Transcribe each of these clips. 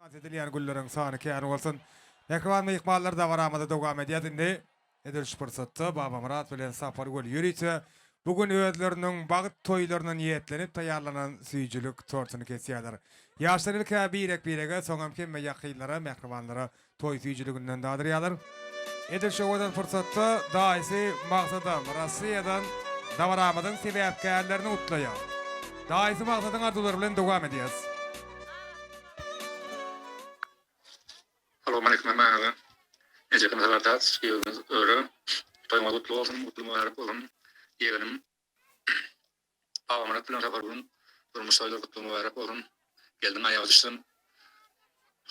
Tans edilýän gülleriň sany kän bolsun. Mähriban myhmanlar dabaramyzy dowam edýäs indi. Edil şu pursatda Babamyrat bilen Sapargül ýörite bu gün özleriniň bagt toýlaryna niýetlenip taýýarlanan süýjülik tortuny kesýärler. Ýaşlar ilk-ä birek-birege, soňam hemme ýakynlara, mähribanlara toý süýjüliginden dadyrýarlar. Edil şu owadan pursatda daýysy Magsadam Rossiýadan dabaramyzyň sebäpkärlerini gutlaýar. Daýysy Magsadyň arzuwlary bilen dowam edýäs. Salowmaleýkim hemmäňize. Ejekim Sapartäç, giýewimiz Öre. Toýuňyz gutly bolsun, gutly mübärek bolsun. Ýegenim Babamyrat bilen Sapargülüň durmuş toýlary gutly mübärek bolsun. Gelniň aýagy düşsün.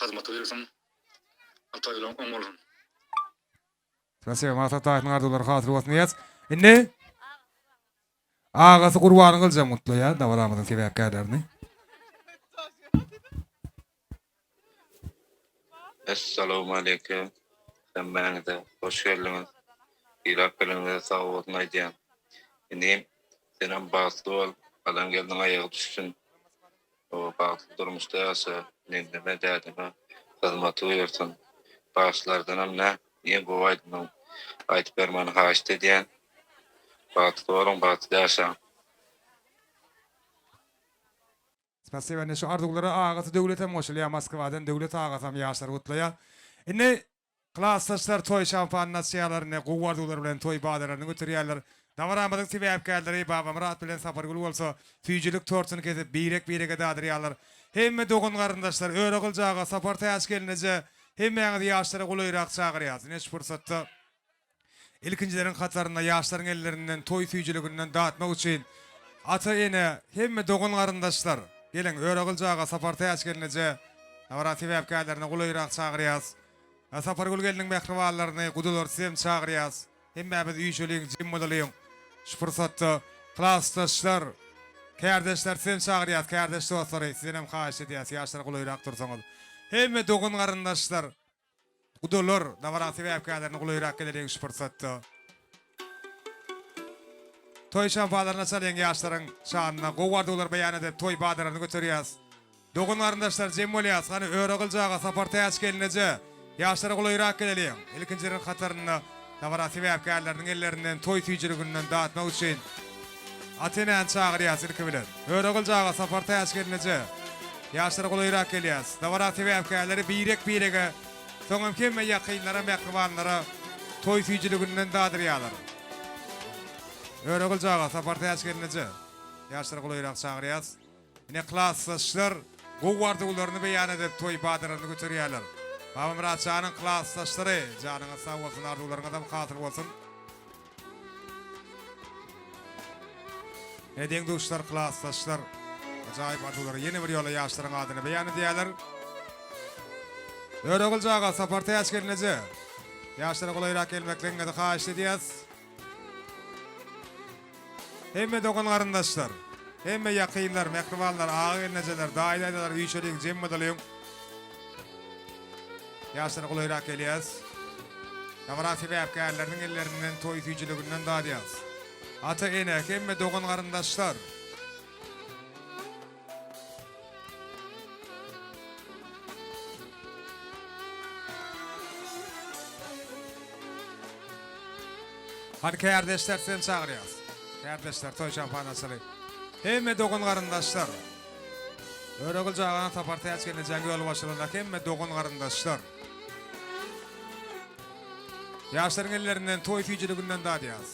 Hyzmaty buýursyn. Al toýlaryň oň bolsun. Spasiba Maksat daýysynyň arzuwlary hasyl bolsun diýýäs. Indi agasy Gurbanyň gylyjam gutlaýar dabaramyzyň sebäpkärlerini. Essalawmaleýkim hemmäňize hoş geldiňiz Sylap geleniňize sag bolsun aýdýan Inim senem bagtly bol alan gelniň aýagy düşsün bagtly durmuşda ýaşa nenneme dädeme hyzmaty buýursyn bagşylardanam nä iň gowy aýdymyň aýdyp bermegini haýyşt edýän bagtly boluň bagtly ýaşaň. Spasiba ine şu arzuwlara agasy Döwletem goşulýar Moskwadan Döwlet agasam ýaşlary gutlaýar. Indi klasdaşlar toý şampanyny açýarlar ine gowy arzuwlar bilen toý badalaryny göterýärler. Dabaramyzyň sebäpkärleri Babamyrat bilen Sapargül bolsa süýjülik tortuny kesip birek birege dadyrýarlar. Hemme dogan garyndaşlar Öre Gylyç aga Sapartäç gelneje hemmäňizi ýaşlara golaýrak çagyrýas ine şu pursatda Ilkinjileriň hatarynda ýaşlaryň ellerinden toý süýjüliginden datmak üçin ata-ene, hemme dogan-garyndaşlar, geliň, Öre Gylyç aga, Sapartäç gelneje, dabara sebäpkärlerini golaýrak çagyrýas. Sapargül gelniň mähribanlaryny, gudalary sizem çagyrýas. Hemmämiz üýşeliň, jem bolalyň. Şu pursatda klasdaşlar, kärdeşler sizem çagyrýas, kärdeş dostlary, sizdenem haýyş edýäs, ýaşlara golaýrak dursaňyz. Hemme dogan-garyndaşlar, Gudalar, dabara sebäpkärlerini golaýrak geleliň şu pursatda. Toý şampalaryny açalyň ýaşlaryň şanyna gowy arzuwlar beýan edip toý badalaryny göterýäs. Dogan garyndaşlar jem bolýas hany Öre Gylyç aga Sapartäç gelneje ýaşlara golaýrak geleliň. Ilkinjileriň hatarynda dabara sebäpkärleriniň ellerinden toý süýjüliginden datmak üçin Ata-enäni çagyrýas ilki bilen. Öre Gylyç aga Sapartäç gelneje. Ýaşlara golaýrak gelýäs. Dabara sebäpkärleri birek-birege, soňam hemme ýakynlara, mähribanlara toý süýjüliginden dadyrýarlar. Öre Gylyç aga, Sapartäç gelneje. Ýaşlara golaýrak çagyrýas. Ine klasdaşlar gowy arzuwlaryny beýan edip toý badalaryny göterýärler. Babamyrat janyň klasdaşlary, janyňyz sag bolsun, arzuwlaryňyzam hasyl bolsun. Ine deň-duşlar, klasdaşlar ajaýyp arzuwlary ýene bir ýola ýaşlaryň adyna beýan edýärler. Öre Gylyç aga, Sapartäç gelneje, ýaşlara golaýrak gelmekligiňizi haýyşt edýäs. Hemme dogan-garyndaşlar, hemme ýakynlar, mähribanlar, aga-gelnejeler, daýy-daýzalar üýşeliň, jem bolalyň. Ýaşlara golaýrak gelýäs. Dabara sebäpkärleriniň ellerinden toý süýjüliginden dadýas. Ata-ene, hemme dogan-garyndaşlar. Hany kärdeşler sizem çagyrýas. Kärdeşler toý şampanaçyly. Hemme dogan-garyndaşlar. Öregül jagana Sapartäç gelnejäň ýolbaşçylygyndaky hemme dogan-garyndaşlar. Ýaşlaryň ellerinden toý süýjüliginden dadýas.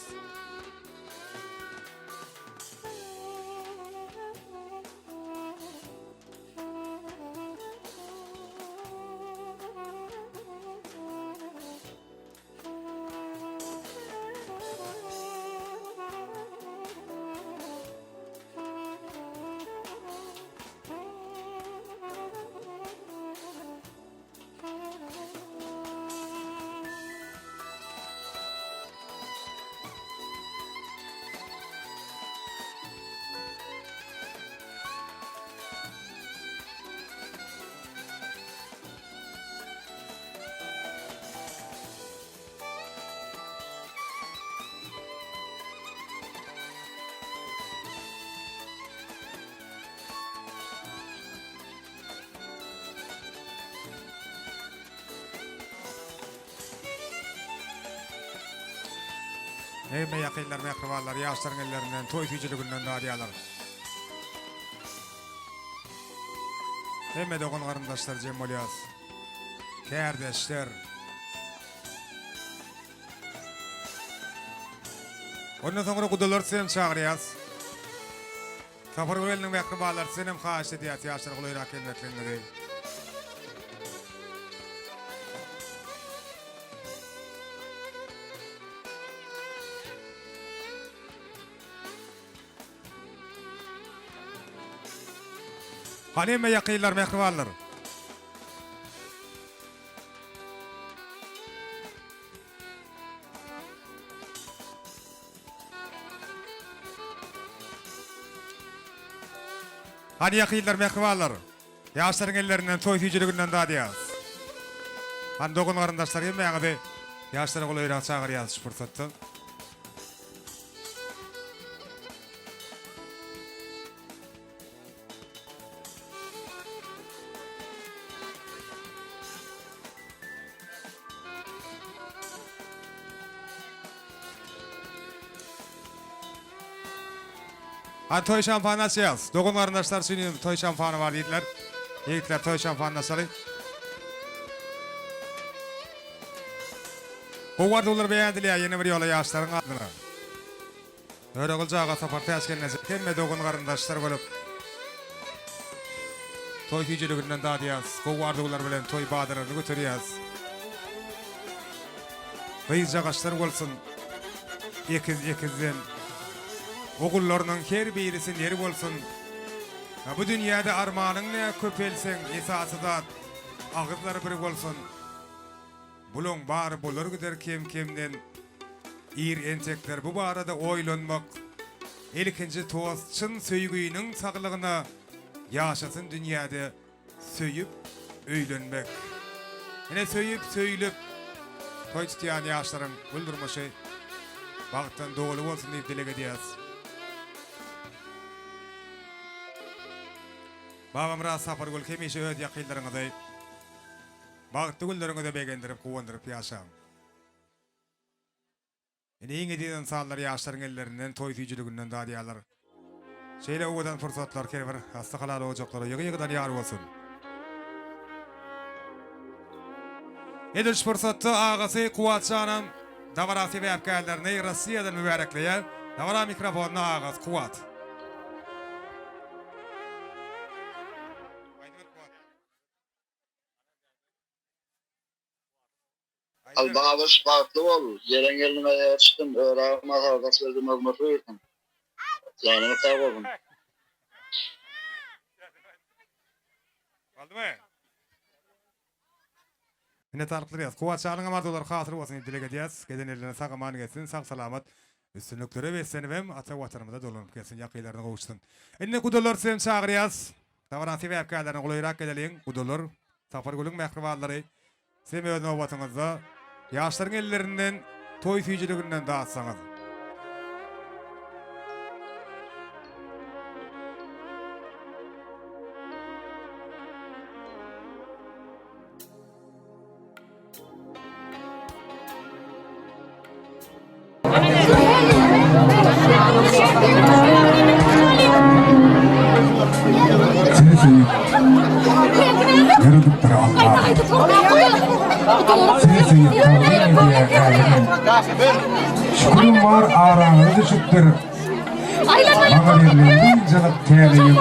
Hemme ýakynlar, mähribanlar ýaşlaryň ellerinden toý süýjüliginden dadýarlar. Hemme dogan-garyndaşlar jem bolýas. Kärdeşler. Ondan soňra gudalar sizem çagyrýas. Sapargül gelniň mähribanlar sizden hem haýyşt edýäs ýaşlar golaýrak gelmekligiňizi. Hany hemme ýakynlar mähribanlar. Hany ýakynlar mähribanlar. Ýaşlaryň ellerinden toý süýjüliginden dadýas. Hany dogan garyndaşlar hemmäňizi ýaşlara golaýrak çagyrýas şu pursatda. Hany toý şampany açýas. Dogan garyndaşlar üçin hem toý şampany bar diýdiler. Ýigitler toý şampanyny açaly. Gowy arzuwlar beýan edilýär ýene bir ýola ýaşlaryň adyna. Öregulja aga Sapar Täç gelneje hemme dogan garyndaşlar bolup toý süýjüliginden dadýas, gowy arzuwlar bilen toý badalaryny göterýäs. Gyzjagaşlar bolsun ekiz ekizden, ogullarynyň her birisi ner bolsun. Bu dünýäde armanyň nä köpelseň esasy zat agyzlary bir bolsun. Bulaň bary bolar gider kem kemden. Ir entekler bu barada oýlanmak. Ilkinji tost çyn söýginiň saglygyna ýaşasyn dünýäde söýüp öýlenmek. Ine söýüp söýülip toý tutýan ýaşlaryň gül durmuşy bagtdan doly bolsun diýip dileg edýäs. Babamyrat Sapargül hemişe öz ýakynlaryňyzy Bagtly günleriňize begendirip guwandyryp ýaşaň. Ine iň eziz ynsanlar ýaşlaryň ellerinden toý süýjüliginden dadýarlar. Şeýle owadan pursatlar her bir asly halal ojaklara ýygy-ýygydan ýar bolsun. Edil şu pursatda agasy Kuwat janam dabara sebäpkärlerini Rossiýadan mübärekleýär. Dabara mikrofonda agasy Kuwat. Al babyş bagtly bol, gelen gelniň aýagy çykyn, öragy mazaly sözüm hyzmaty buýrsyn. Janyňyz sag bolsun. Boldumy? Minnetdarlyk bildirýäs. Kuwwat janyňam arzuwlary hasyl bolsun diýip dileg edýäs. Gelen ellerine sag aman gelsin, sag salamat üstünliklere beslenibem ata watanymyza dolanyp gelsin, ýakynlaryna gowuşsyn. Indi gudalar sizem çagyrýas. Dabaranyň sebäpkärlerine golaýrak geleliň, gudalar, Sapargülüň mähribanlary, sizem öz nobatyňyzda ýaşlaryň ellerinden toý süýjüliginden datsaňyz. Seni söýüp, ýaradypdyr Allah. Seni söýüp tagzym edýär älem. Şükürim bar araňyza düşüpdir. Maňa berlen buncalyk täleýim.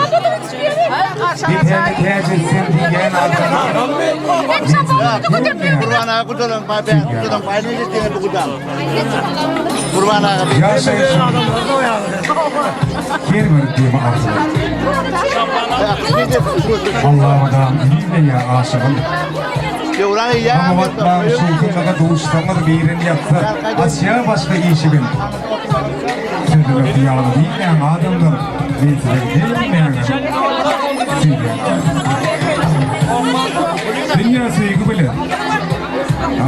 Depäme täç etsem diýýän adamlar. Gurban aga gudalan bay ben gudalan bay ne diýen bu gudan. Gurban aga Ýaşaýşyň her bir demi arzuw. Allamydan diýmeýär aşygym. Döwran ýa. Maňa şeýhanaga duşsaňyz birin ýatsa açýar başga işigin. Sözüme hyýaly diýmäň adamlar men siziň hemmäňizi söýýän adam. Dünýä söýgi bilen.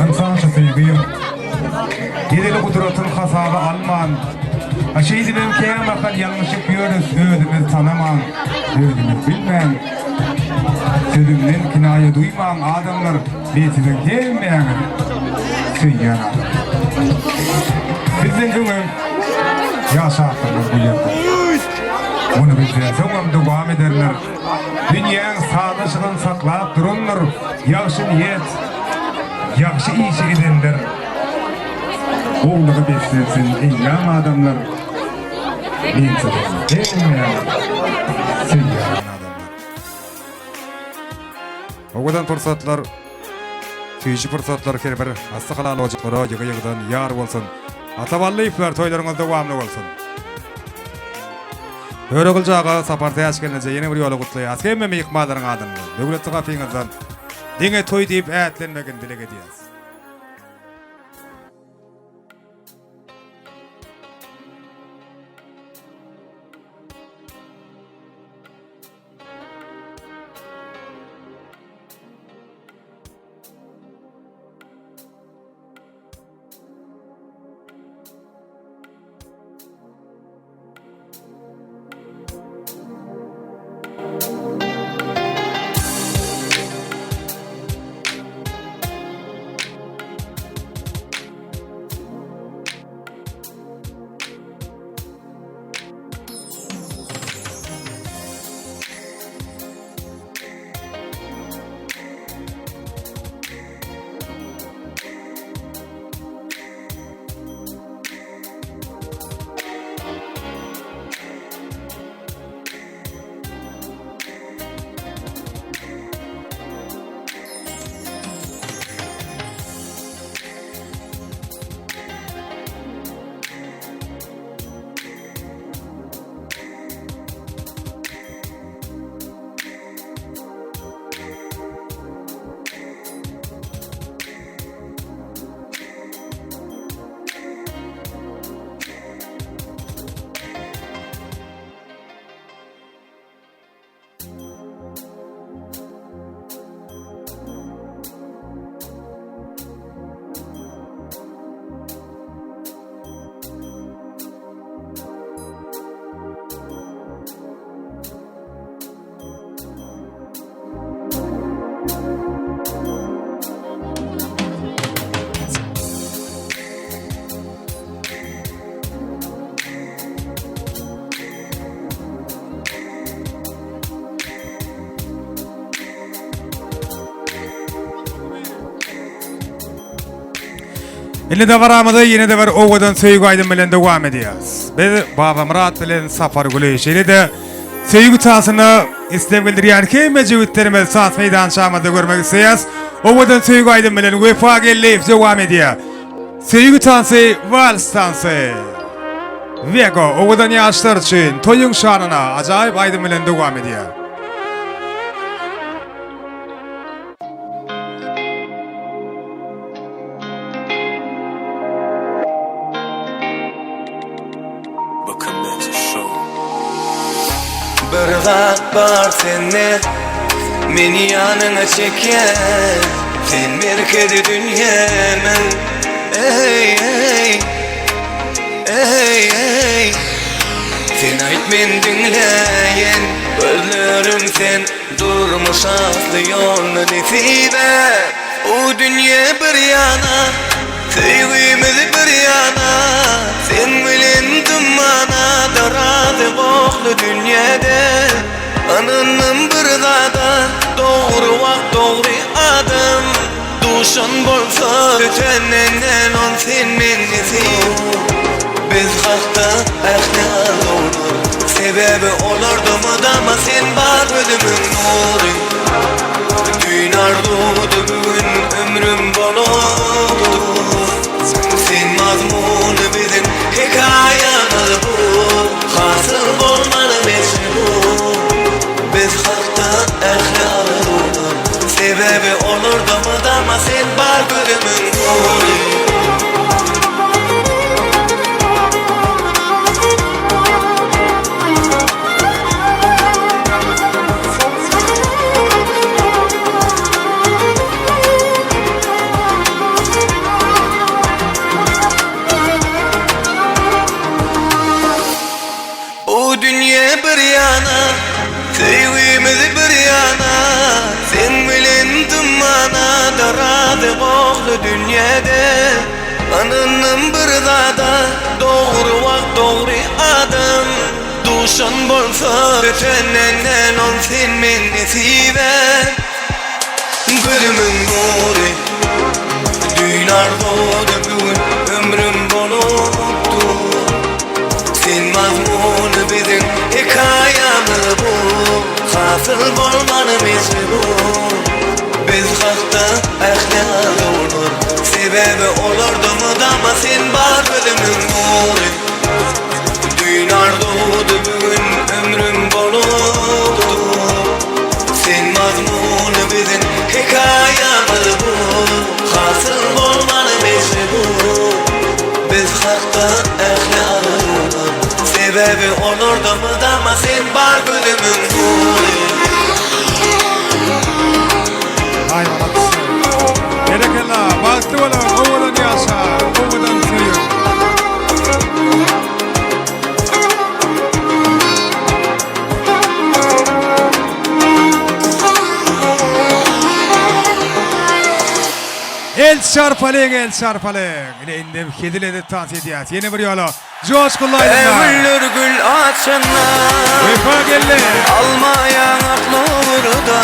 Ynsança söýgim. Gezeli gudratyn hasaba alman. A şeýdibem kämahal ýalňyşyp ýörüs özümiz tanaman, özümiz bilmän. Sözümden kinaýa duýmaň adamlar men siziň hemmäňizi söýýän adam. Bizden öňem ýaşapdyrlar bu ýerde. Muny bizden soňam dowam ederler. Dünýäň sazlaşygyny saklap durandyr ýagşy niýet, ýagşy işi edenler. Gowulyga beslensin eýýam adamlar. Men siziň hemmäňizi söýýärin adamlar. Owadan pursatlar, süýji pursatlar her bir asly halal ojaklara ýygy-ýygydan ýar bolsun. Ata Ballyýewler toýlaryňyz dowamly bolsun. Töre Gylja aga Sapar Täç gelneje ýene bir ýola gutlaýas hemme myhmanlaryň adyndan döwletli gapyňyzdan diňe toý diýip ätlenmegini dileg edýäs. Indi dabaramyzy ýene-de bir owadan söýgi aýdym bilen dowam edýäris. Biz Babamyrat bilen Sapargüli şeýle-de söýgi tasyna isleg bildirýän hemme jübütlerimizi saz meýdançamyzda görmek isleýäris. Owadan söýgi aýdym bilen Wepa Geldiýew dowam edýär. Söýgi tansy, wals tansy. Wego owadan ýaşlar üçin toýuň şanyna ajaýyp aýdym bilen dowam edýär. Bir zat bar sende Meni ýanyňa çekýän Sen merkezi dünýämiň Eý eý Eý eý Sen aýt men diňläýin Gözlerim sen Durmuş atly ýolda nesibe Bu dünýe bir ýana Söýgimiz bir ýana Seň bilen dymmana Darazy gohly dünýede Ynandym bir zada Dogry wagt dogry adam Duşan bolsa Ötenden on sen men nesip Biz hakda ähli arzuwlar Sebäbi olarda mydama sen bar Gözümiň nury Düýn arzuwdy bu gün ömrüm bolup dur Sen mazmuny biziň hekaýamyz bu Hasyl bolmaly mejnun Biz hakda ähli arzuwlar Sebäbi olarda mydama sen bar gözümiň nury. Bu dünýe bir ýana, söýgimiz bir ýana, Seň bilen dymmana-da razy gohly dünýede. Ynandym bir zada Dogry wagt dogry adam Duşan bolsa ötenenden ol sen meň nesibäm Gözümiň nury Düýn arzuwdy bu gün ömrüm bolup dur Sen mazmuny biziň hekaýamyz bu Hasyl bolmany mejbur Biz hakda ähli arzuwlar Sebäbi olarda mydama sen bar gözümiň nury Düýn arzuwdy bu gün ömrüm bolup dur Sen mazmuny biziň hekaýamyz bu Hasyl bolmany mejbur Biz hakda ähli arzuwlar Sebäbi olarda mydama sen bar gözümiň nury. Aý maladis. Berekella, bagtly boluň, owadan ýaşaň, owadan söýüň. El çarpalyň, el çarpalyň. Ine indem hezil edip tans edýäs. Ýene bir ýola joşgunly aýdymlar. Güller gül açanda Wepa geldi. Alma ýaňakly gurda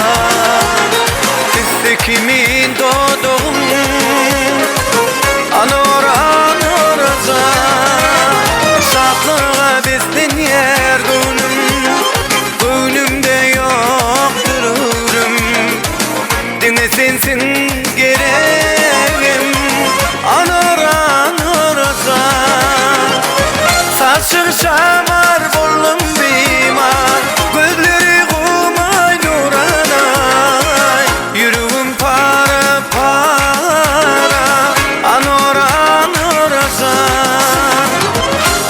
Üsti kimin dodagyň Anora anoraja Şatlyga beslenýär göwnüm Göwnümde ýokdur öwrüm Diňe sensiň geregim Anora anoraja Saçyň şamar boldum bimar Gözleri gumay nuranay Ýüregim para para Anora anorajan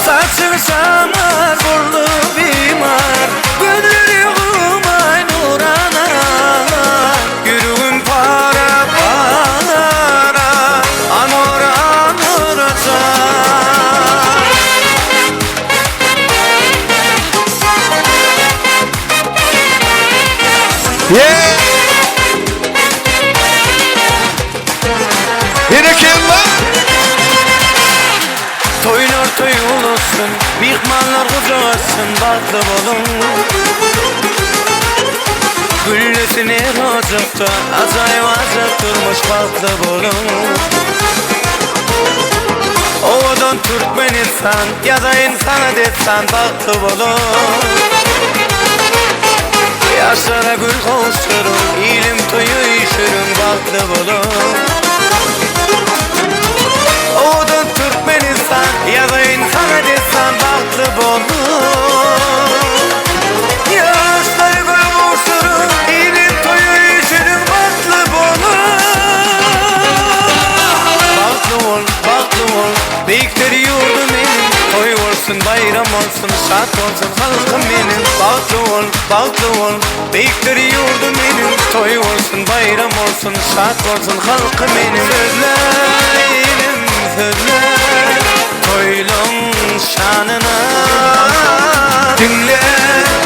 Saçyň şamar boldum bimar Gözleri gumay nuranay Ýüregim para para Anora anorajan. Berekella! Toýlar toý bolsun, myhmanlar gujak açsyn, bagtly boluň. Güllesin her ojakda, ajaýyp ajap durmuş, bagtly boluň. Owadan Türkmenistan, ýazaýyn saňa dessan, bagtly boluň. Ýaşlara gül gowşuryň, ilim toýa üýşüriň, bagtly boluň. Owadan Türkmenistan, ýazaýyn saňa dessan, bagtly boluň. Ýaşlara gül gowşuryň, ilim toýa üýşüriň, bagtly boluň. Bagtly bol, bagtly bol, beýikdir ýurdum meniň. Toý bolsun, baýram bolsun, şat bolsun halkym meniň. Bagtly bol, bagtly bol, beýikdir ýurdum meniň. Toý bolsun, baýram bolsun, şat bolsun halkym meniň. Sözle, ilim, sözle, toýlaň şanyna. Diňle,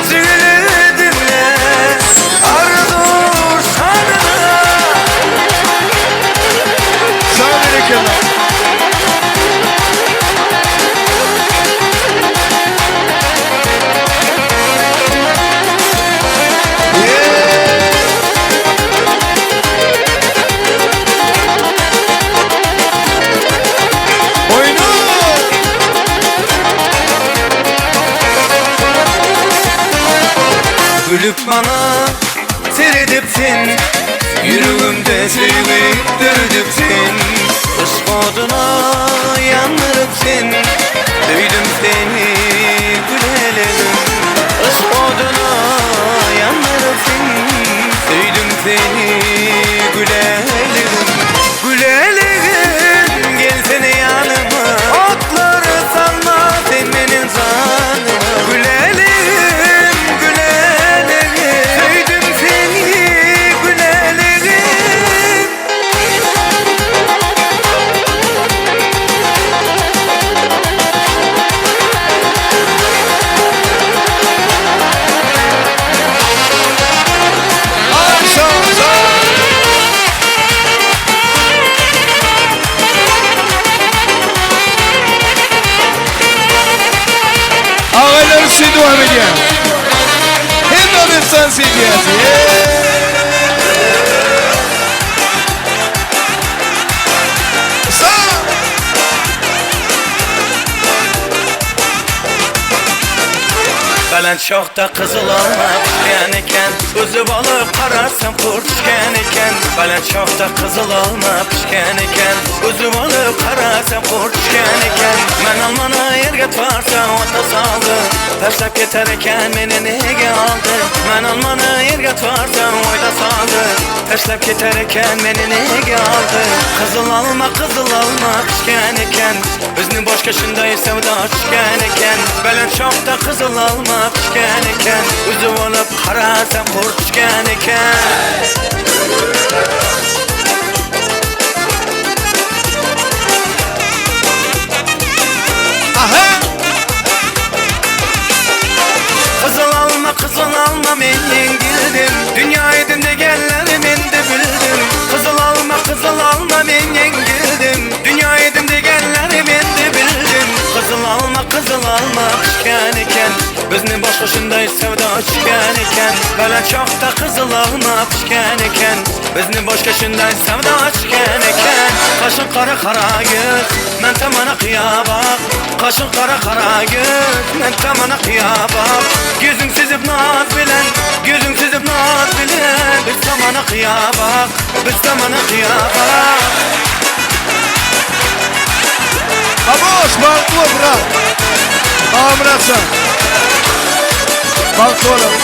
jigili diňle, arzuw şanyna. Sag berekella! Oýna! Gülüp maňa seredip sen Ýüregimde söýgi döredip sen Yşk oduna ýandyryp sen Söýdüm seni gülelegim Yşk oduna ýandyryp sen Söýdüm seni gülelegim Gülelegim gelsene ýanyma Otlary salma sen meniň janyma Gülelegim gülelegim Söýdüm seni gülelegim. Ay sag ol, sag. Dans edýäs. Sag! Belent şahda qızıl alma pişken eken Üzüp alıp qarasam qurt tüşken eken Belent şahda qızıl alma pişken eken Üzüp alıp qarasam qurt tüşken eken Men almanı yerge tuvarsam ota saldı Taşlap keter eken meni nege aldı Men almanı yerge tuvarsam oyda saldı Taşlap keter eken meni nege aldı Qızıl alma qızıl alma pişken eken Bizni boşga şunday sevda tüşken eken Belent şahda qızıl alma pişken eken Üzüp alıp qarasam qurt tüşken eken. Aha! Qızıl alma qızıl alma men yengildim Dünya edim degenleri men de bildim Qızıl alma qızıl alma men yengildim Dünya edim degenleri men de bildim Qızıl alma qızıl alma pişken eken Bizni boşga şunday sevda tüşken eken Belent şahta qızıl alma pişken eken Bizni boşga şunday sevda tüşken eken Qaşın qara qara göz Men tamana qıya bak Qaşın qara qara göz Men tamana qıya bak Gözün süzüp naz bilen Gözün süzüp naz bilen Biz tamana qıya bak Biz tamana qıya bak Baboş, bagtly bol, brat. Agamyratjan. Bagtly boluň.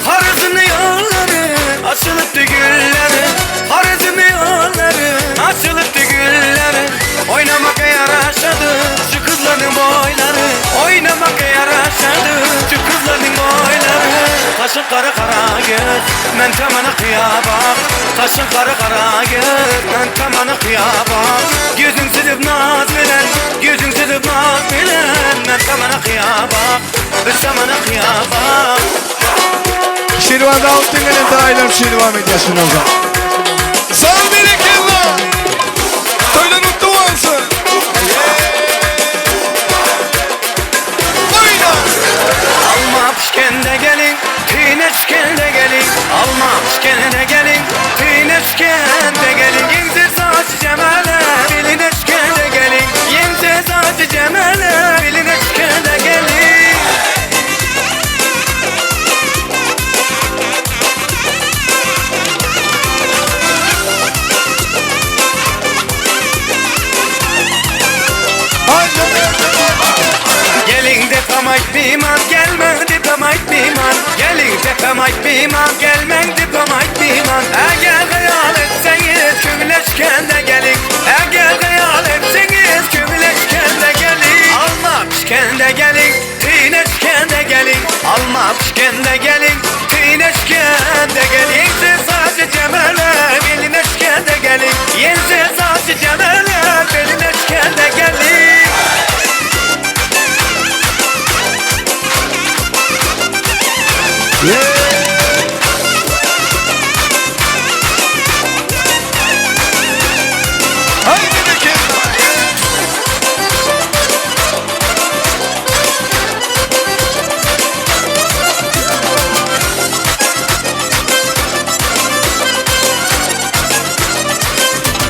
Harizm yolları açılıptı gülleri Harizm yolları açılıptı gülleri Oynamak yaraşadı şu kızların boyları Oynamak yaraşadı şu kızların boyları Kaşın kara kara göz men tamana kıya bak Kaşın kara kara göz men tamana kıya bak Gözün süzüp naz bilen Gözün süzüp naz bilen Men tamana kıya bak Biz tamana kıya bak Şirwan Dawutdan gelen daýylarym Şirwan edýär şundan soň. Sag berekella! Toýlar gutly bolsun! Oýna! Alma pişkende gelin, tüyüne tüşkende gelin. Alma pişkende gelin, tüyüne tüşkende gelin. Yense saçı cemale, beline tüşkende gelin. Yense saçı cemale, beline tüşkende gelin. Gelin de pamayt biman gelmen de pamayt biman Gelin de pamayt biman gelmen de pamayt biman Eğer hayal etseniz kümleşken de gelin Eğer hayal etseniz kümleşken de gelin Alma pişken de gelin tüyneşken de gelin Alma pişken de gelin tüyneşken de gelin Yense sadece cemale belineşken de gelin Yense sadece cemale belineşken de gelin Haý berekella!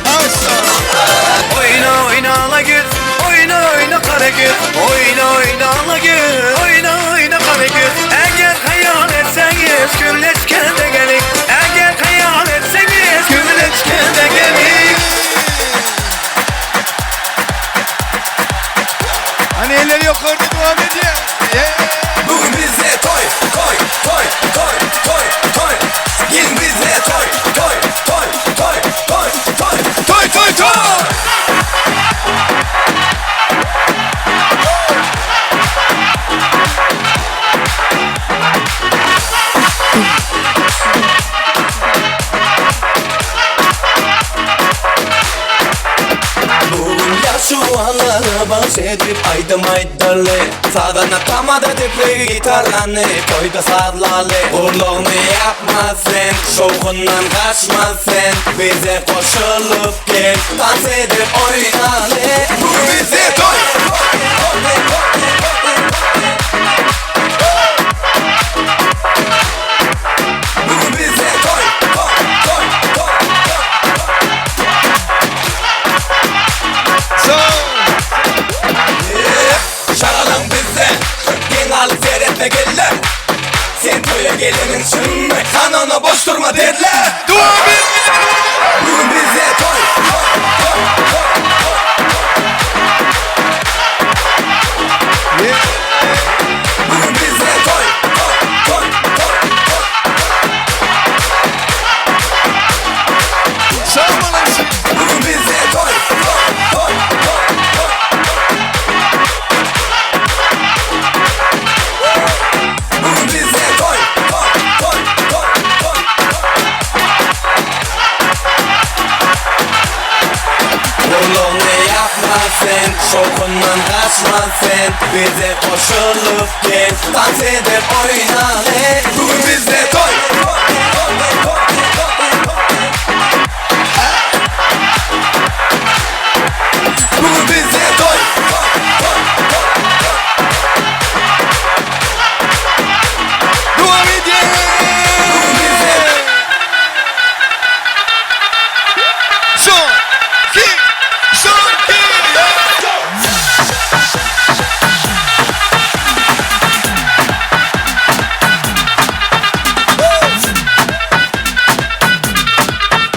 Aşa! Oyna oyna ala göz, oyna oyna kara göz. Oyna oyna ala göz, oyna oyna kara göz. Eğer hayal etseniz gümleşken de gelin. Eğer hayal etseniz gümleşken de gelin. Hani elleri yukarıda devam edýär. Yeah! Bugün bizde toy, toy, toy, toy, toy, toy. Gelin bizde toy, toy, toy, toy, toy, toy. Toý toý toý! Tans edip aýdym aýdaly Sazanda tamada depregi gitarany Toýda sazlaly Gurlugyny ýapma sen Şowhundan gaçma sen Bize goşulyp gel Tans edip oýnaly Bu bizde toý Bugün bizde toý toý toý toý Son Şagalaň bizde Geň galyp seretme geller Sen toýa geleniň çynmy Kanona boş durma derler Dowam et Bugün bizde toý toý toý toý Bugün bizde toý toý toý toý Sag bolun Bugün bizde toý toý toý toý Bugün bizde toý toý toý toý toý Gurlugyny ýapma sen Şowhundan gaçma sen Bize goşulyp gel Tans edip oýnaly Bugün bizde toý Bugün bizde toý Dowam edýär Son, iki, son, iki.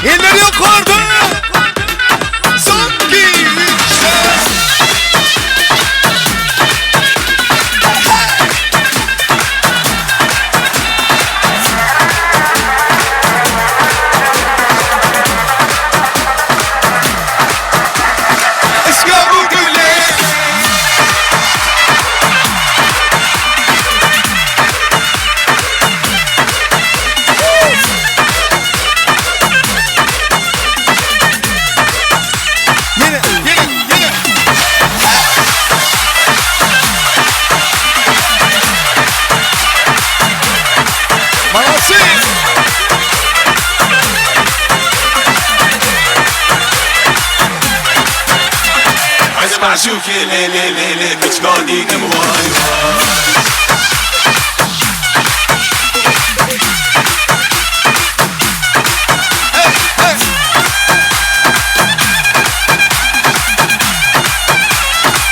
Eller yukarıda. Son, iki, üç, dört. Let's go, Güley. Yine, yine, yine. Malatya. اسمع شوفي لي لي لي لي بتقولي واي واي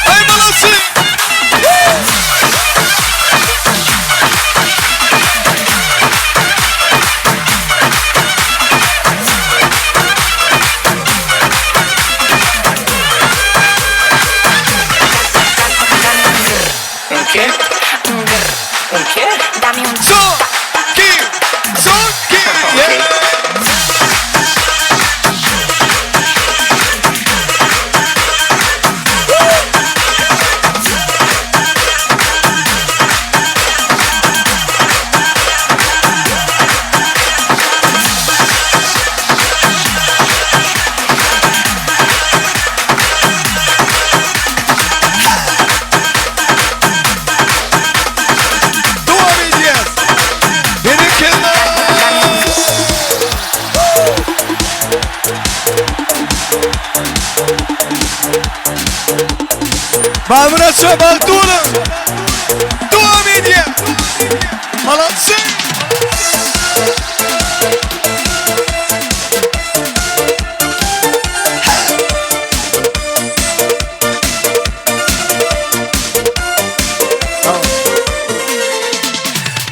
Hey Malatya. Son, iki, son, iki. Yeah. Dowam edýär. Berekella. Mamraça Bagduna. Dowam edýär. Malatya.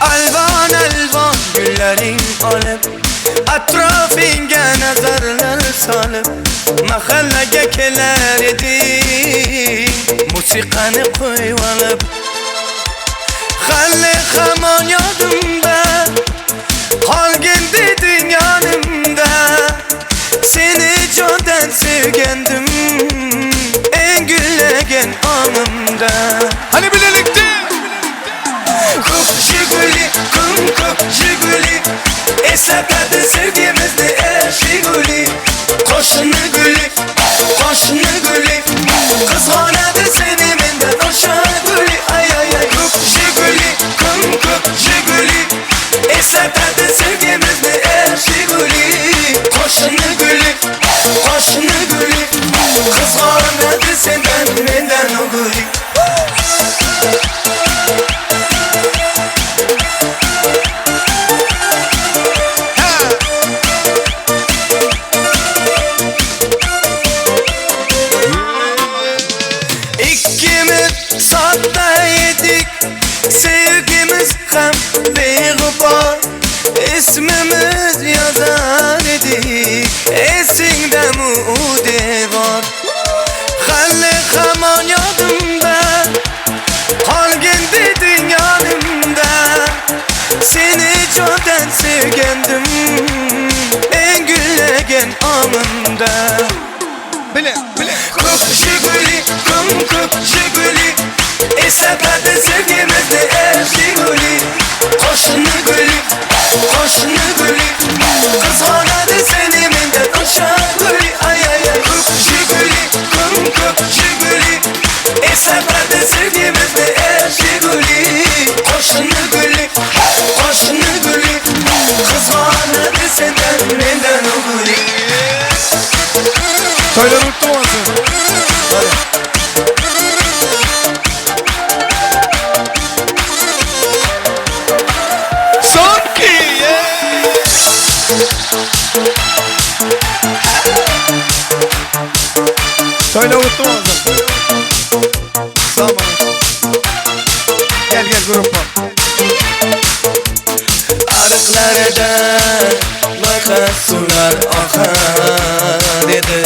Alvan alvan güllering olib Atrofingga nazarlar solib Mahallaga kelar eding Musiqani qo'yib olib Hali hamon yodimda Qolgin deding yonimda Seni jondan sevgandim Eng gullagan onimda Hani birlikte. Ko'p Jiguli, kum ko'p Jiguli Eslatadi sevgimizni ey Jiguli Qo'shni guli, qo'shni guli Qizg'onadi seni. Eslepadi sevgimizni Erşiguli Qo'shni guli Qo'shni guli Qizg'onadi sendan mendan guli Ikkimiz sodda edik Sevgimiz ham beg'ubor Ismimiz yozar edik Esingdami u devor Hali hamon yodimda Qolgin deding yonimda Seni jondan sevgandim En gullagan omimda Bile, bile. Ko'k Jiguli, kum ko'k Jiguli Eslatadi sevgimizni er Jiguli Qo'shni guli, qo'shni guli Qizg'onadi seni mendan o'sha guli Ay ay ay ko'k Jiguli, kum ko'k Jiguli Eslatadi sevgimizni er Jiguli Qo'shni guli, qo'shni guli Qizg'onadi sendan mendan u guli Toýlar gutly bolsun. Hadi. Son Toýlar gutly bolsun. Sag bol. Gel gel grup bol. Ariqlarida loyqa suvlar oqar edi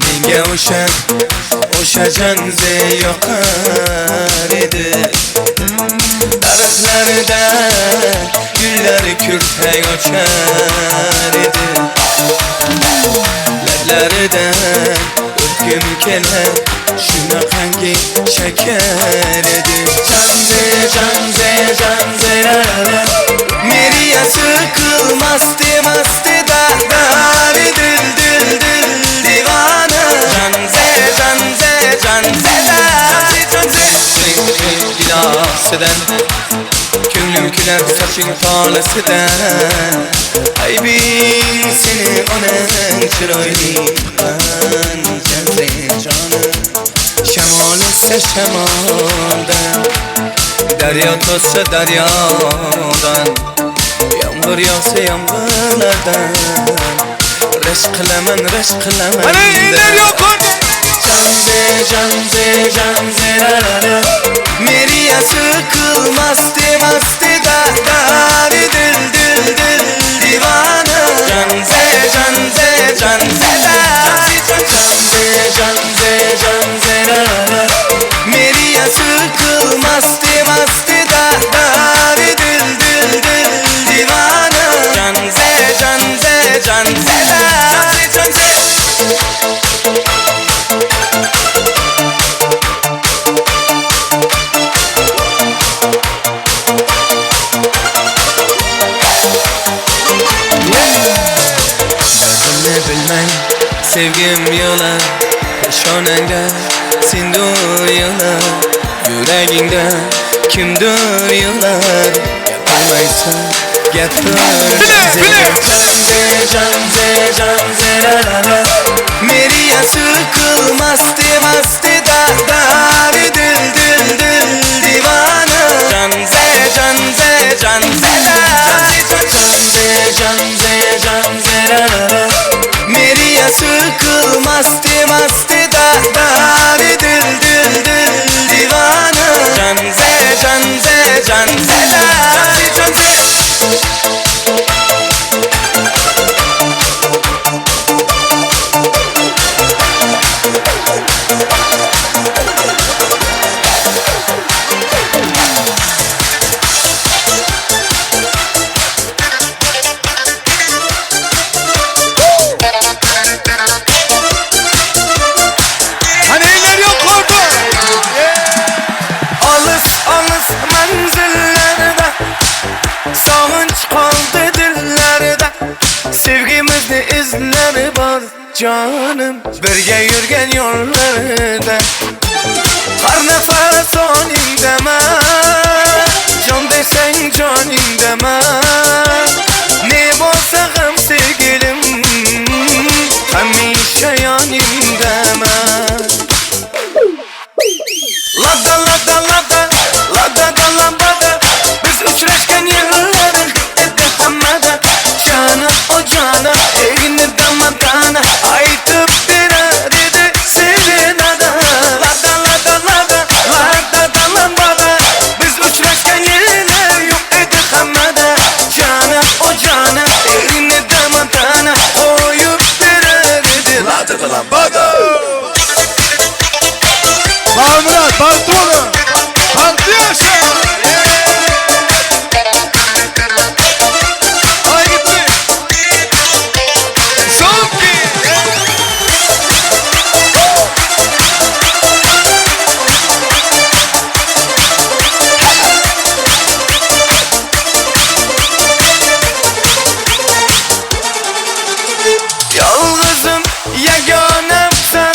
Menga o'sha o'sha janze yoqar edi Daraxtlarda gullar kurtak ochar edi Lablaridan o'pgim kelar shunaqangi shakar edi Janze janze janze la la la Meriyasi qilmasdi masti da dari dil dil dil divana Janze janze janze da Janze janze Gilosidan Ko'nglim kular soching tolasidan Aybing seni onang chiroyli qancha jonim Shamol essa shamoldan Daryo to'ssa daryodan Yomg'ir yog'sa yomg'irlardan Rashk qilaman rashk qilaman Hadi eller yukarı. Janze janze janze la la la Meriyasi qilmasdi masti da dari dil dil dil divana Janze janze janze da Janze janze janze la la la Meriyasi qilmasdi masti da dari dil dil dil divana Janze janze janze da Janze janze Derdimni bilmang sevgim yig'lar Peshonangda sendur yig'lar Yuragingda kimdir yig'lar Gapirmaysan gapir Bile, bile. Janze janze janze la la la Meriyasi qilmasdi masti da dari dil dil dil divana Janze janze janze da Janze janze janze la la la Meriyasi qilmasdi masti da dari dil dil dil divana Janze janze janze da Janze janze Hani eller yukarı. Olis olis manzillarda Sog'inch qoldi dillarda Sevgimizni izlari bor jonim Birga yurgan yo'llarda Har nafas oningdaman Jon deseň janyňdaman Ne bolsa gam sevgilim Hemişe ýanymdaman Lada lada lada Lada da lambada Biz uçraşkan ýyllar Edi hammada Jana o jana Egni damadana Aýtyp berer edi serenada Lada lada lada Lada da lambada Biz uçraşkan ýyllar Ýok edi hammada Jana o jana Egni damadana Goýup berer edi Lada da lambada. Bagmyrat, bagtly boluň. Bagtly ýaşaň. Aý gitdi. Soňky. Ýalňyzym, ýeganamsan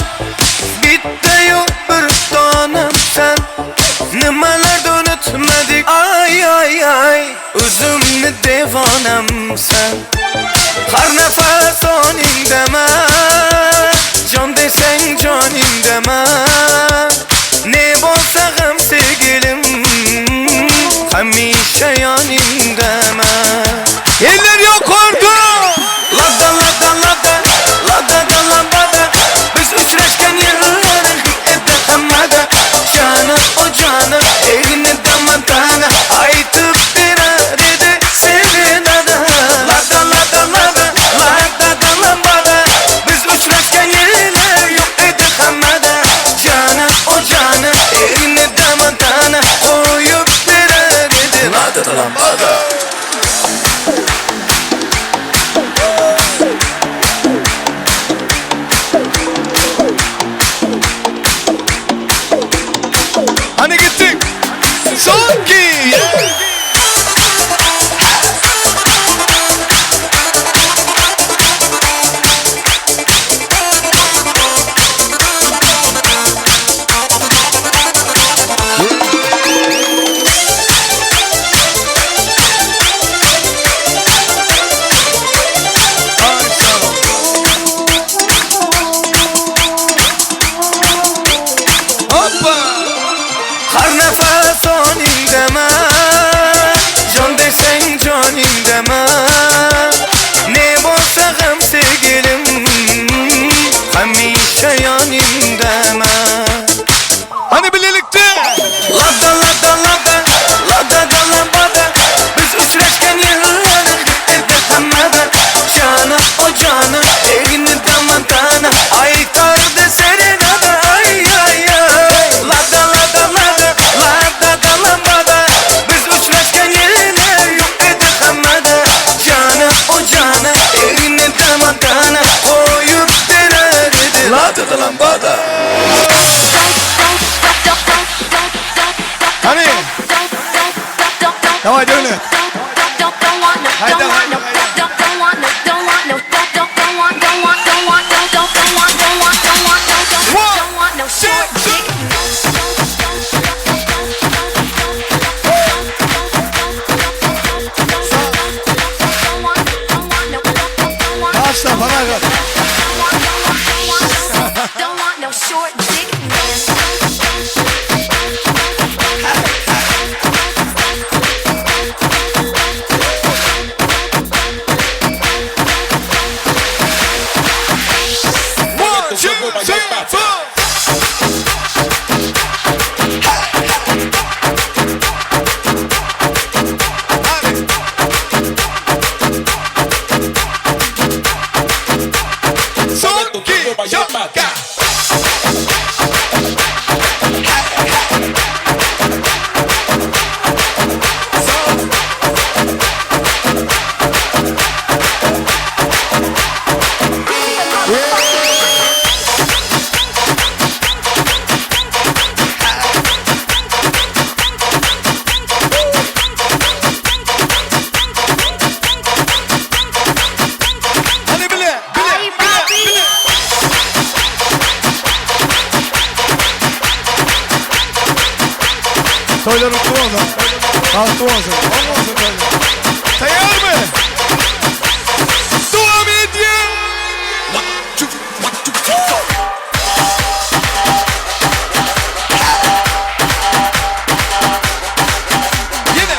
Bitta-yu bir tonamsan Nimalarni unutmadik ay ay ay O'zimni devonamsan Har nafas oningdaman Jon desang joningdaman Ne bo'lsa ham sevgilim Hamisha yoningdaman Eller ýokarda. Lada lada lada Lada da lambada Biz uchrashgan yillar edi hammada Jana o jana Egni damadana Aytib berar edi serenada Lada lada lada Lada da lambada Biz uchrashgan yillar yo'q edi hammada Jana o jana Egni damadana Qo'yib berar edi Lada da lambada. Hani gittik. Soňky. Ay sag ol. Hoppa. Har nafas oningdaman Jon desang joningdaman Ne bo'lsa ham sevgilim Hamisha yoningdaman Hani birlikte. Lada lada lada Lada da lambada Biz uchrashgan yillar edi hammada Jana o jana Egni damadana Aytardi serenada Ay ay ay Lada lada lada Lada da lambada Biz uchrashgan yillar yo'q edi hammada Jana o jana Egni damadana Qo'yib berar edi Lada da lambada. Hani. Daway Döwlet. Haýda haýda haýda. One, two, three. Başla bana kal. Don't want no short dick man. One, two, three, four. Hadi. Soňky, ýokka. Hadi bile, bile, bile, bile. Toýlar gutly bolsun. Bagtly bolsun. Oň bolsun toýlar. Taýýarmy? Dowam edýär. Ýene.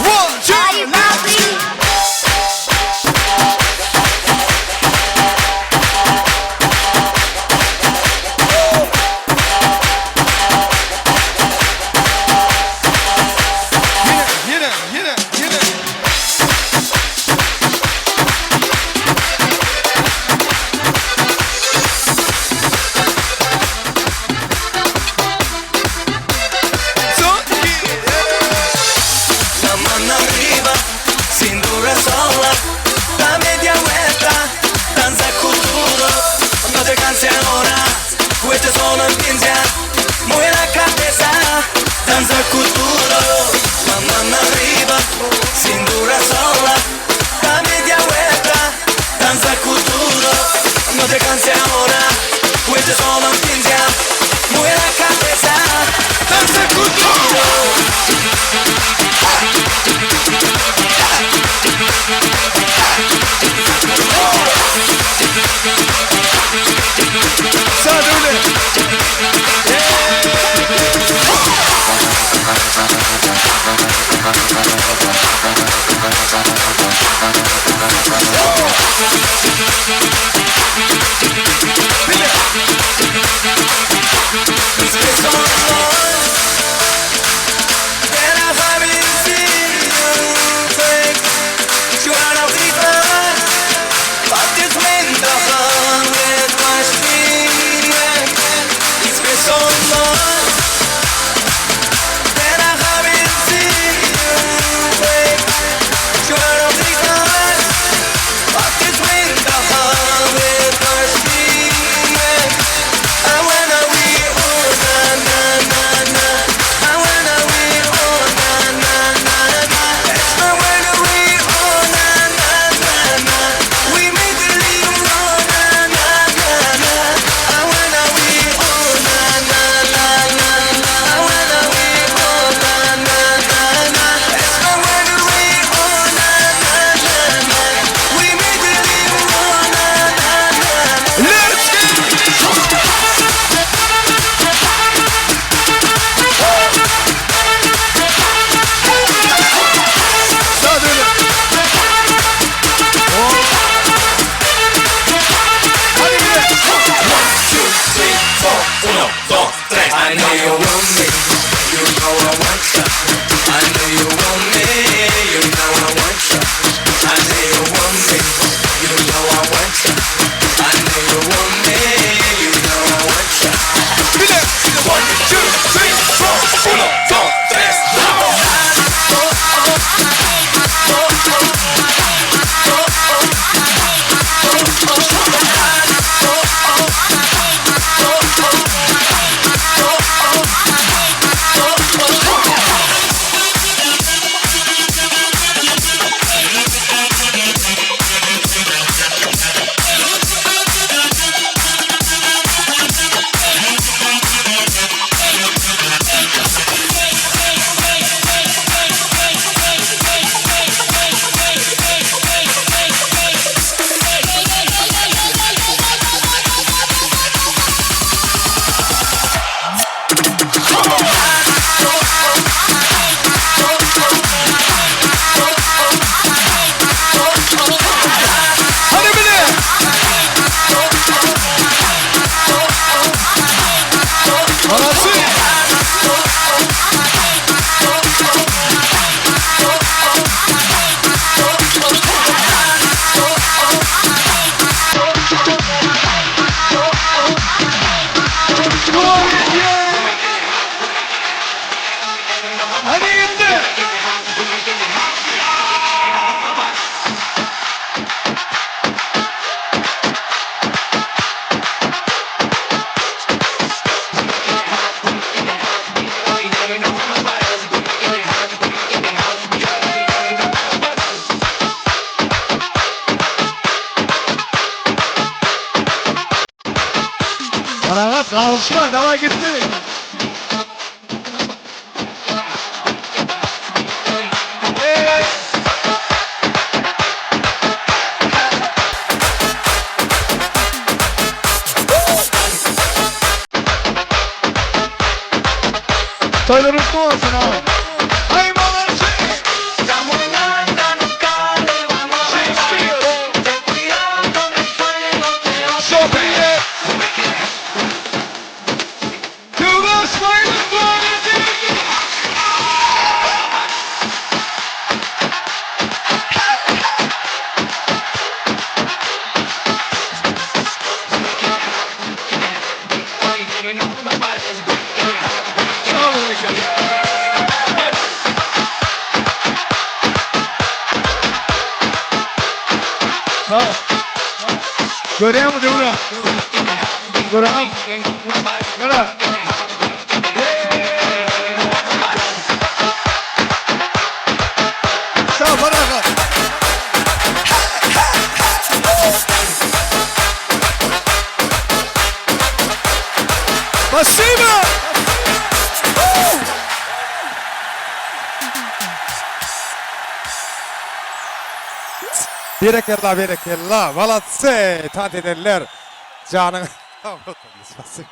One, two, let's go. Ýene, ýene, ýene, ýene. Son, iki, La mano arriba, cintura sola, da media vuelta, danza kuduro. No te canses ahora, questo sono in pinza, mueve la cabeza, danza kuduro. La mano arriba, cintura sola, da media vuelta, danza kuduro. No te canses ahora, questo sono in pinza, mueve la cabeza, danza kuduro. Sade It's been so long that I haven't seen you wake. Toýlar gutly bolsun agam. Aý malarçy. Sofriye. Döwran Ismaýylow dowam edýär. Görýäňmi Döwran? Görýäňmi? Gara. Sag Parahat. Spasiba! Berekella berekella malatsy tans edenler janyň sag bolsun spasiba.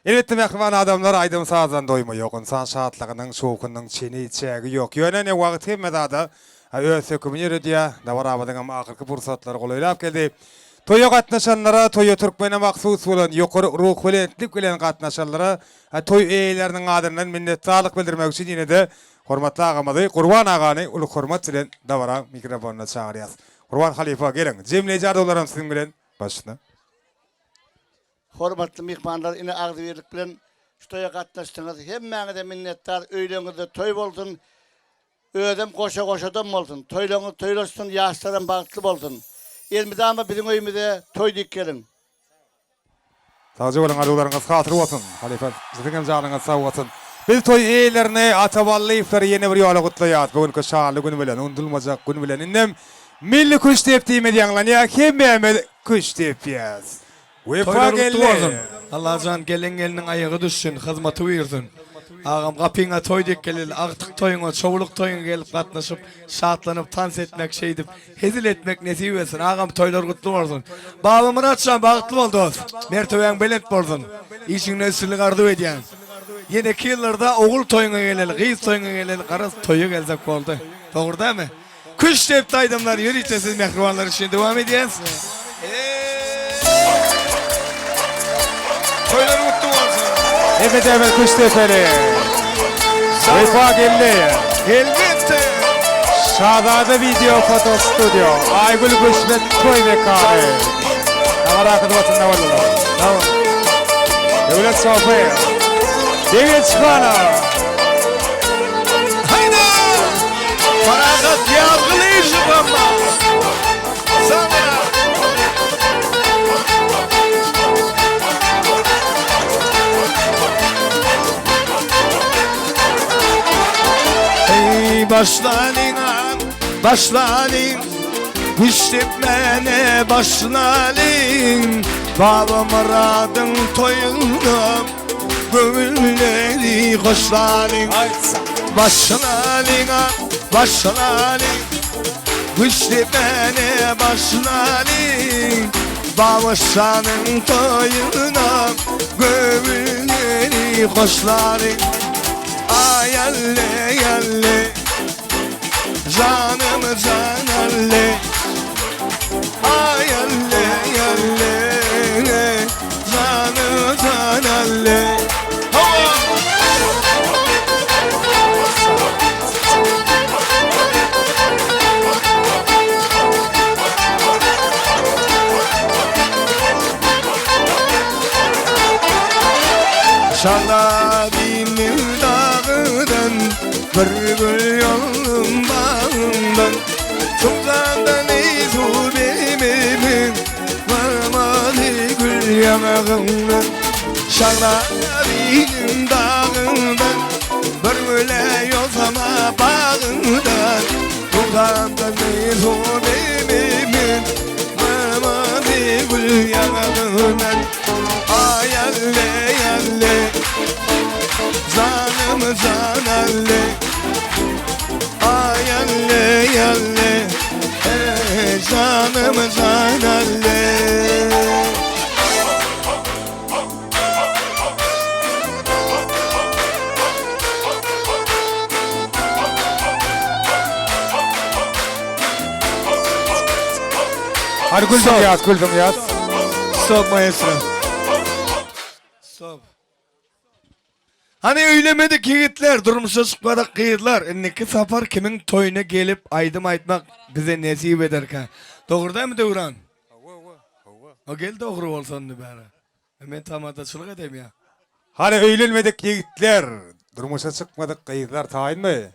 Elbetde mähriban adamlar aýdym sazdan doýma ýok ynsan şatlygynyň şowhunynyň çeni çägi ýok ýöne ne wagt hemme zada öz hökümini ýöredýä dabaramazyňam ahyrky pursatlary golaýlap geldi toýa gatnaşanlara toýa türkmene mahsus bolan ýokary ruhubelentlik bilen gatnaşanlara toý eýeleriniň adyndan minnetdarlyk bildirmek üçin ýene-de hormatly agamyzy Gurban agany uly hormat bilen dabara mikrofonyna çagyrýas Gurban halypa geliň jemleýji arzuwlaram siziň bilen başyna. Hormatly myhmanlar ine agzybirlik bilen şu toýa gatnaşdyňyz hemmäňize minnetdar öýleňizde toý bolsun özem goşa goşadan bolsun toýlaňyz toýlaşsyn ýaşlaram bagtly bolsun elmydama biziň öýümize toý diýip geliň. Sagja boluň arzuwlaryňyz hasyl bolsun halypa siziňem janyňyz sag bolsun. Biz toý eýelerini Ata Ballyýewleri ýene bir ýola gutlaýas bu günki şanly gün bilen unudylmajak gün bilen indem milli küştdepdimiz ýaňlanýar hemmämiz küştdepýäs. Wepa Toýlar gutly geldi. bolsun. Allajan gelen gelniň aýagy düşsün, hyzmaty buýursyn. Agam gapyňa toý dek geleli, agtyk toýuňa, çowluk toýuňa gelip gatnaşyp, şatlanyp tans etmek, şeýdip hezil etmek nesip etsin. Agam toýlar gutly bolsun. Babamyrat jan bagtly bol dost. Mertebäň belent bolsun. Işiňde üstünlik arzuw edýän. Ýeneki ýyllarda ogul toýuňa geleli, gyz toýuňa geleli, garaz toýa gelsek boldy. Dogry dälmi? Küşt depdi aýdymlar ýörite siz mähribanlar üçin dowam edýäs. Toýlar gutly bolsun. Hemme demir küşt depeli. Wepa geldi. Elbetde. Şazada video foto studio. Aýgül Göçmet toý mekany. Dabara hyzmatynda boldular. Tamam. Döwlet sopy. Degil çykana. Haýda! Parahat Ýazgylyjow Sana! Eý başlalyň başlalyň Güçdepmäne başlalyň Babamyradyň toýunda Göwünleri hoşlalyň Başlalyň başlalyň Güçdepmäne başlalyň Babaşanyň toýuna Göwünleri hoşlalyň Aý alle alle Janym jan alle Aý alle alle Janym jan alle Hawa! Şalabinin dağından Bir gül yolun bağından Sultandan izu bemimin Varmalı gül yanağından Şalabinin dağından Bir güle yolsama bağından Sultandan izu bemimin Varmalı gül yanağından Ay alle alle Canım can alle Ay alle alle. Hadi güldüm ýat, güldüm ýat. Stop maestro. Stop. Hany öýlemedik ýigitler, durmuşa çykmadyk gyzlar, indiki sapar kimiň toýuna gelip aýdym aýtmak bize nesip ederkä? Dogry dälmi Döwran? Hawa, hawa, hawa. O gel dogry bolsa indi bäri. Men tamadaçylyk edem ýa. Hany öýlenmedik ýigitler, durmuşa çykmadyk gyzlar taýynmy?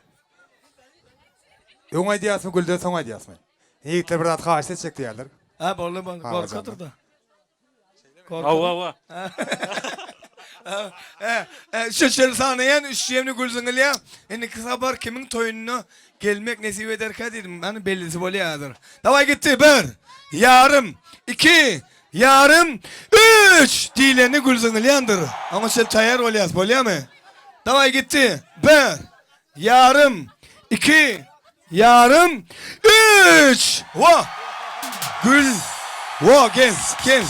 Öň aýdýasmy Gülden soň aýdýasmy? Ýigitler bir zat haýyşt etjek diýýärler. Ha boldy boldy gorkadyr-da. Hawa hawa. Şeşeli sanaýan üç ýemli gül zyňylýar. Indiki sapar kimiň toýunda gelmek nesip ederkä diýdim. Hany bellisi bolýar häzir. Daway gitdi. Bir, ýarym, iki, ýarym, üç diýlende gül zyňylýandyr. Oňa çenli taýýar bolýas, bolýarmy? Daway gitdi. Bir, ýarym, iki, Ýarym, üç! Wa! Gül! Wa, gel, gel!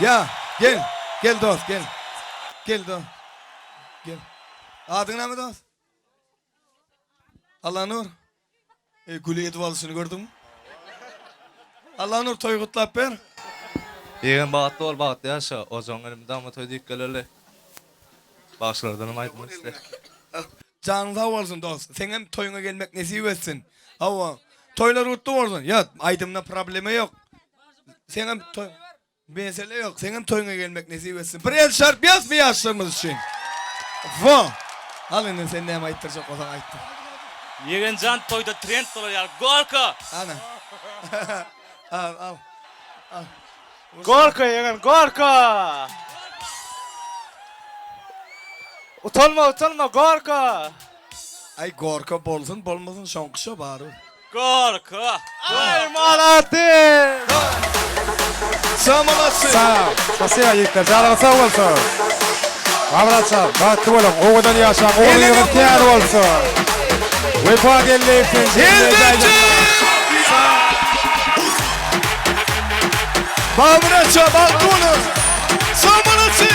Ýa, gel, gel dost, gel. Gel dost. Gel. Adyň näme dost? Allanur. E, güli edip alyşyny gördüňmi? Allanur toý gutlap ber. Ýegen bagtly bol bagtly ýaşa ojagyň elmydama toý diýip geleli. Bagşylardanam aýdym isle. Janyň sag bolsun dost. Seňem toýuňa gelmek nesip etsin. Hawa. Toýlar gutly bolsun. Ýat, aýdymda problema ýok. Seňem toý Mesele ýok. Seňem toýuňa gelmek nesip etsin. Bir el çarpýasmy ýaşlarymyz üçin? Wo! Al indi sen näme aýtdyrjak bolsaň aýtdyr. Ýegenjan toýda trend bolar ýaly gorka. Ana. Al al. Al. Gorka ýegen gorka. Utanma utanma gorka. Aý gorka bolsun bolmasyn şoňky şo barybir. Gorka. Aý malades. Sag malasy. Sag. Spasiba ýigitler. Janyňyz sag bolsun. Babratjan, bagtly boluň, owadan ýaşaň, ogluňyz kär bolsun. Wepa Geldiýew sen Elbetde! Babratjan, bagtly boluň. Sag malasy.